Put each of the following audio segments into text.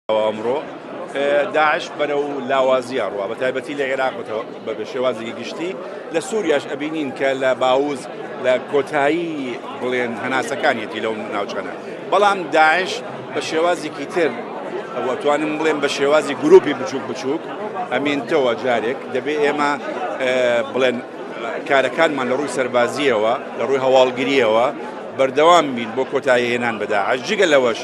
ئەمڕۆ داعش بەرەو لاوازی ئەڕوا، بە تایبەتی لە عێراق بە شێوازێکی گشتی، لە سووریاش ئەبینین کە لە باوز لە کۆتایی بڵێن هەناسەکانیەتی لەو ناوچانە. بەڵام داعش بە شێوازێکی تر وەتوانم بڵێم بە شێوازی گروپی بچووک بچووک ئەمێنتەوە. جارێک دەبێ ئێمە بڵێن کارەکانمان لە ڕووی سەربازیەوە، لە ڕووی هەواڵگریەوە بەردەوام بین بۆ کۆتایی هێنان بە داعش. جگە لەوەش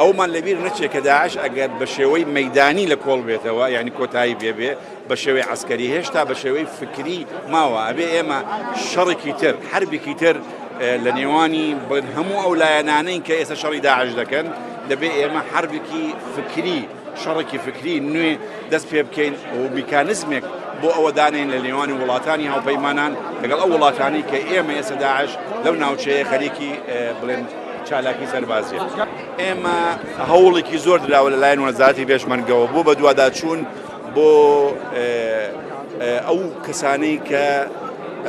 ئەومان لەبیر نەچێت کە داعش ئەگەر بە شێوەی مەدانی لە کۆڵ بێتەوە، یعنی کۆتایی بێ بە شێوەی عسکەری، هێشتا بە شێوەی فکری ماوە. ئەبێ ئێمە شەڕێکی تر، حربێکی تر لە نێوانی بڵێن هەموو ئەو لایەنانەی کە ئێستا شەڕی داعش دەکەن، دەبێ ئێمە حربێکی فکری، شەڕێکی فکری نوێ دەست پێ بکەین و میکانزمێک بۆ ئەوە دانێن لە نێوانی وڵاتانی هاوپەیمانان لەگەڵ ئەو وڵاتانی کە ئێمە ئێستا داعش لەو ناوچەیە خەریکی بڵێن چالاکی سەربازیە. ئێمە هەوڵێکی زۆر دراوە لەلایەن وەزارەتی پێشمەرگەوە بۆ بەدواداچوون بۆ ئەو کەسانەی کە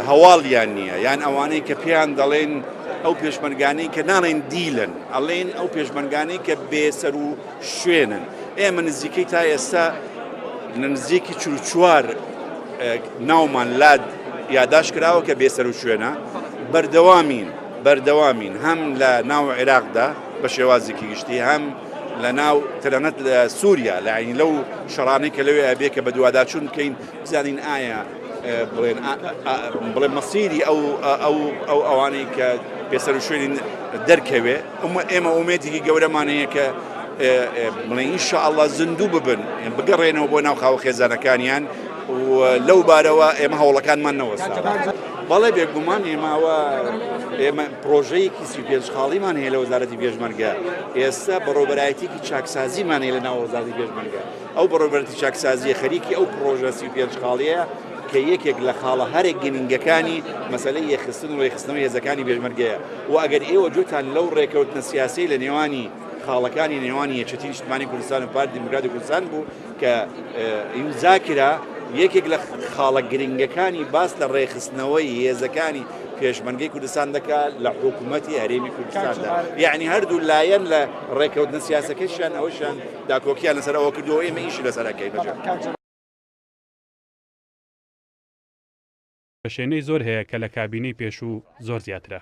هەواڵیان نییە، یان ئەوانەی کە پێیان دەڵێن ئەو پێشمەرگانەی کە ناڵێن دیلن، ئەڵێن ئەو پێشمەرگانەی کە بێسەر و شوێنن. ئێمە نزیکەی تا ئێستا لە نزیکی 44 ناومان لاد یاداش کراوە کە بێسەر و شوێنە. بەردەوامین بەردەوامین هەم لە ناو عێراقدا بە شێوازێکی گشتی، هەم لە ناو تەنانەت لە سووریا، لە عین لەو شەڕانەی کە لەوێ ئەبێ کە بەدواداچوون بکەین بزانین ئایا بڵێن بڵێ مەسیری ئەو ئەو ئەو ئەوانەی کە بێسەر و شوێنین دەرکەوێ. ئێمە ئومێدێکی گەورەمان هەیە کە بڵێ ئینشاءاللە زیندوو ببن، بگەڕێنەوە بۆ ناو خاوە خێزانەکانیان و لەو بارەوە ئێمە هەوڵەکانمان نەوەستاوە. بەڵێ بێگومان ئێمەوە ئێمە پرۆژەیەکی 35 خاڵیمان هەیە لە وەزارەتی پێشمەرگە. ئێستا بەڕێوەبەرایەتێکی چاکسازیمان هەیە لە ناو وەزارەتی پێشمەرگە. ئەو بەڕێوەبەرایەتی چاکسازیە خەریکی ئەو پرۆژە 35 خاڵیە کە یەکێک لە خاڵە هەرە گرنگەکانی مەسەلەی یەکخستن و ڕێکخستنەوەی هێزەکانی پێشمەرگەیە. و ئەگەر ئێوە گوێتان لەو ڕێکەوتنە سیاسیەی لە نێوانی خاڵەکانی نێوانی یەکێتی نیشتمانی کوردستان و پارتی دیموکراتی کوردستان بوو کە ئیمزا کرا، یەکێک لە خاڵە گرنگەکانی باس لە ڕێکخستنەوەی هێزەکانی پێشمەرگەی کوردستان دەکات لە حکوومەتی هەرێمی کوردستاندا. یعنی هەردوو لایەن لە ڕێکەوتنە سیاسەکەشیان ئەوەشیان داکۆکیان لەسەر ئەوە کردووە، ئێمە ئیشی لەسەر ئەکەین. پەشێنەی زۆر هەیە کە لە کابینەی پێشوو زۆر زیاترە.